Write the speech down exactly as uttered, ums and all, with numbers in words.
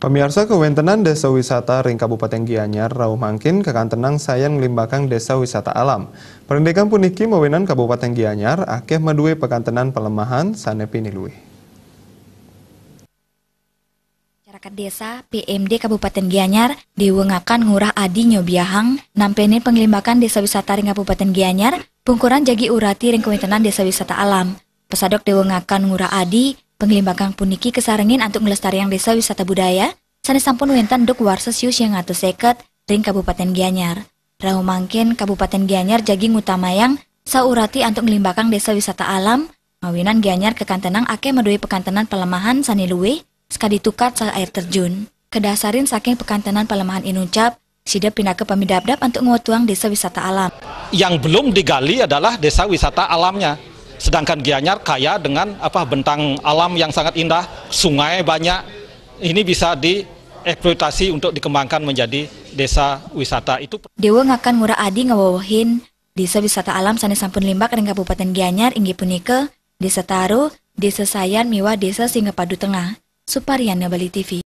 Pamiarsa, kawéntenan désa wisata ring Kabupatén Gianyar rauh mangkin kakantenang sayan nglimbakang désa wisata alam. Parindikan puniki mawinan Kabupatén Gianyar akéh madué pakantenan palemahan sané pinih luih. Carakat Désa, P M D Kabupatén Gianyar, Déwa Ngakan Ngurah Adi nyobiahang, nampénin panglimbakan désa wisata ring Kabupatén Gianyar, pungkuran jagi urati ring kawéntenan désa wisata alam. Pasadok Déwa Ngakan Ngurah Adi, panglimbakan puniki kasarengin antuk nglestariang désa wisata budaya, sané sampun wénten duk warsa siu siang atus séket ring Kabupatén Gianyar. Rauh mangkin Kabupatén Gianyar jagi ngutamayang saurati antuk nglimbakang désa wisata alam, mawinan Gianyar kakantenang akéh madué pakantenan palemahan sané luih, sakadi tukad saha air terjun. Kadasarin saking pakantenan palemahan inucap, sida pinaka pamidabdab antuk ngwetuang désa wisata alam. Yang belum digali adalah desa wisata alamnya. Sedangkan Gianyar kaya dengan apa, bentang alam yang sangat indah, sungai banyak. Ini bisa dieksploitasi untuk dikembangkan menjadi desa wisata. Itu Déwa Ngakan Ngurah Adi ngawewehin, désa wisata alam sané sampun limbak ring Kabupatén Gianyar inggih punika Désa Taro, Désa Sayan miwah Désa Singapadu Tengah. Suparyana, Bali T V.